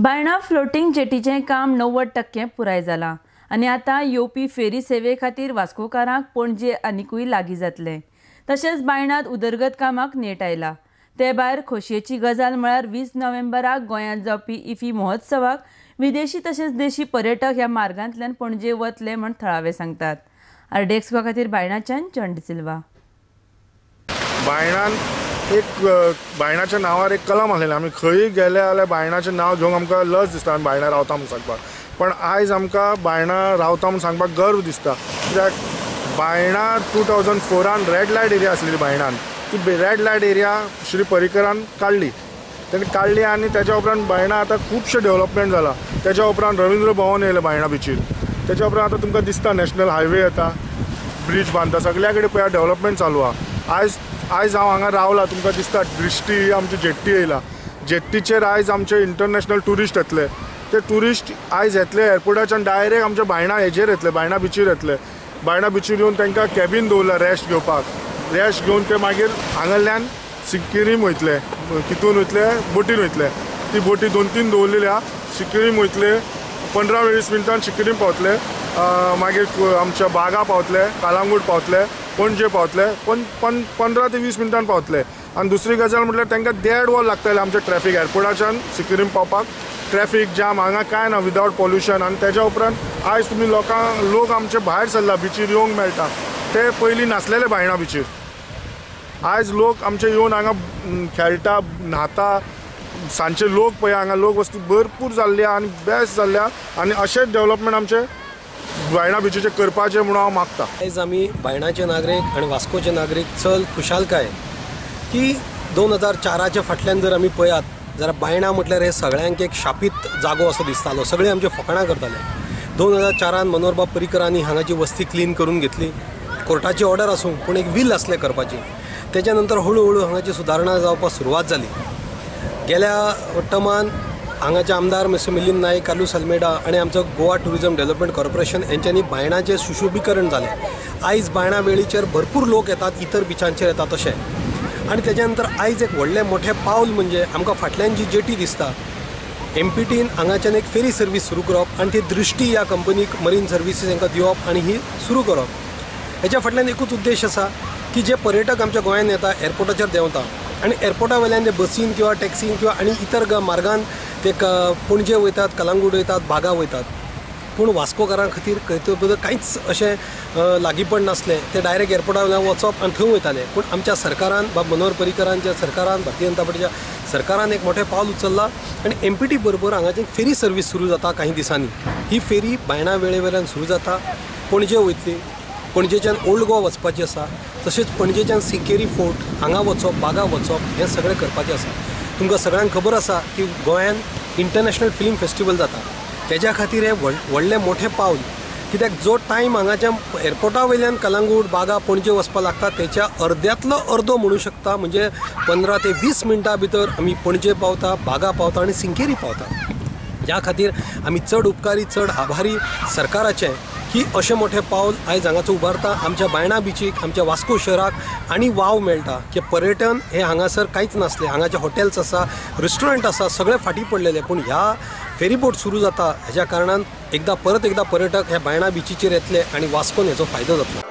Baina floating जेटीचें काम 90% पुराय जालां आनी आतां येवपी फेरी सेवे खातीर वास्कोकारांक पणजे आनिकूय लागीं जातलें. तशेंच बायणांत उदरगत कामाक नेट आयला. ते भायर खोशयेची गजाल म्हळ्यार 20 नोव्हेंबराक गोंयांत जावपी इफी महोत्सवाक विदेशी तशेंच देशी पर्यटक ह्या मार्गांतल्यान पणजे वतले म्हूण थळावे सांगतात. आरडीएक्स गोवा खातीर बायणाच्यान चंड सिल्वा. बायणान एक बायणाच्या नांवार एक कलम आसलेलें. आमी खंय गेले जाल्यार बायणाचें नांव घेवंक आमकां लज दिसता आमी बायणा रावता म्हूण सांगपाक. पण आयज आमकां बायणा रावता म्हूण सांगपाक गर्व दिसता. कित्याक बायणा 2004 रेड लायट एरिया आसलेली बायणान, ती रेड लायट एरिया श्री पर्रीकरान काडली. तेणी काडली आनी तेज्या उपरांत बायणा आतां खुबशें डेवलपमेंट जालां. तेज्या उपरांत रविंद्र भवन येयलें बायणा बिचीर. तेज्या उपरांत आतां तुमकां दिसता नॅशनल हायवे येता, ब्रिज बांदता, सगल्या कडेन पळया डेवलपमेंट चालू आहा. आयज हांव हांगा रावला, तुमकां दिसता दृश्टी आमची जेट्टी येयला. जेट्टीचेर आयज आमचे इंटरनॅशनल ट्युरिस्ट येतले. ते ट्युरिस्ट आयज येतले एअरपोर्टाच्यान डायरेक्ट आमच्या बायणा हेजेर येतले, बायणा बिचीर येतले. बायणा बिचीर येवन तांकां कॅबीन दवरला रेस्ट घेवपाक. रेस्ट घेवन ते मागीर हांगासरल्यान सिक्किरीम वयतले. कितून वयतले? बोटीन वयतले. ती बोटी 2-3 दवरलेली आहा. सिक्किरीम वयतले, 15-20 मिनटान सिक्किरीम पावतले. मागीर आमच्या बागा पावतले, कालांगूट पावतले, पणजे पावतले, 15 ते 20 मिनटान पावतले. आनी दुसरी गजाल म्हटल्यार तांकां 1.5 वर लागतलें आमचें ट्रॅफिक एअरपोर्टाच्यान सिक्किरीम पावपाक. ट्रॅफिक जाम हांगा कांय ना, विदावट पोल्युशन. आनी तेज्या उपरांत आयज तुमी लोक आमचे भायर सरला बिचीर येवंक मेळटा, ते पयलीं नासलेले बायणा बिचीर. आयज लोक आमचे येवन हांगा खेळटा, न्हाता. सांजचे लोक पळय हांगा लोक वस्ती भरपूर जाल्ली आहा आनी बेस्ट जाल्ली आहा. आनी अशेंच डेवलपमेंट आमचें बायणा बिचीचें करपाचें म्हणून हांव मागता. आयज आमी बायणाचे नागरीक आनी वास्कोचे नागरीक चल खुशालकाय की 2004 फाटल्यान जर आमी पळयात जाल्यार बायणा म्हटल्यार हे सगळ्यांक एक शापीत जागो असो दिसतालो. सगळे आमचे फकाणां करताले. 2004 मनोहरबाब पर्रीकरांनी हांगाची वस्ती क्लीन करून घेतली. कोर्टाची ऑर्डर आसूं पूण एक वील आसलें करपाची. तेच्या नंतर हळूहळू हांगाची सुदारणा जावपाक सुरवात जाली. गेल्या टर्मान हांगाचे आमदार मिस्टर मिलिंद नायक, कार्लूस आल्मेडा आनी आमचो गोवा टुरिजम डेव्हलपमेंट कॉर्पोरेशन हेंच्यांनी बायणाचें सुशोभीकरण जालें. आयज बायणा वेळीचेर भरपूर लोक येतात, इतर बिचांचेर येतात तशें. आनी तेच्या नंतर आयज एक व्हडलें मोठें पावल म्हणजे आमकां फाटल्यान जी जेटी दिसता, एमपीटीन हांगाच्यान एक फेरी सर्वीस सुरू करप आनी ती दृश्टी ह्या कंपनीक मरीन सर्विसीस हांकां दिवप आनी ही सुरू करप. हेच्या फाटल्यान एकूच उद्देश आसा की जे पर्यटक आमच्या गोंयांत येता, एअरपोर्टाचेर देंवता आनी एअरपोर्टा वयल्यान ते बसीन किंवा टॅक्सीन किंवा आनी इतर मार्गान ते पणजे वयतात, कलांगूट वयतात, बागा वयतात. पूण वास्कोकारां खातीर कांयच अशें लागींपण नासलें. ते डायरेक्ट एअरपोर्टा वयल्यान वचप आनी थंय वयताले. पूण आमच्या सरकारान, बाब मनोहर पर्रीकरांच्या सरकारान, भारतीय जनता पार्टीच्या सरकारान एक मोठें पावल उचल्लां आनी एमपीटी बरोबर हांगाची फेरी सर्वीस सुरू जाता काही दिसांनी. ही फेरी बायणा वेळे वयल्यान सुरू जाता, पणजे वयतली, पणजेच्यान ओल्ड गोवा वचपाची आसा, तशेंच पणजेच्यान सिकेरी फोर्ट हांगा वचप, बागा वचप, हें सगळें करपाचें आसा. तुमकां सगळ्यांक खबर आसा की गोंयांत इंटरनॅशनल फिल्म फेस्टिवल जाता. तेज्या खातीर हें व्हडलें मोठें पावल. कित्याक जो टायम हांगाच्या एअरपोर्टा वयल्यान कलांगूट, बागा, पणजे वचपाक लागता तेच्या अर्द्यांतलो अर्दो म्हणू शकता, म्हणजे 15 ते 20 मिनटां भितर आमी पणजे पावता, बागा पावता आनी सिंकेरी पावता. ह्या खातीर आमी चड उपकारी, चड आभारी सरकाराचें की अशें मोठें पावल आयज हांगाचो उबारता. आमच्या बायणा बिचीक, आमच्या वास्को शहराक आनी वाव मेळटा की पर्यटन हें हांगासर कांयच नासलें. हांगाचे हॉटेल्स आसा, रेस्टॉरंट आसा, सगळें फाटीं पडलेलें. पूण ह्या फेरीबोट सुरू जाता हेज्या कारणान एकदा परत एकदा पर्यटक ह्या बायणा बिचीचेर येतले आनी वास्कोन हेचो फायदो जातलो.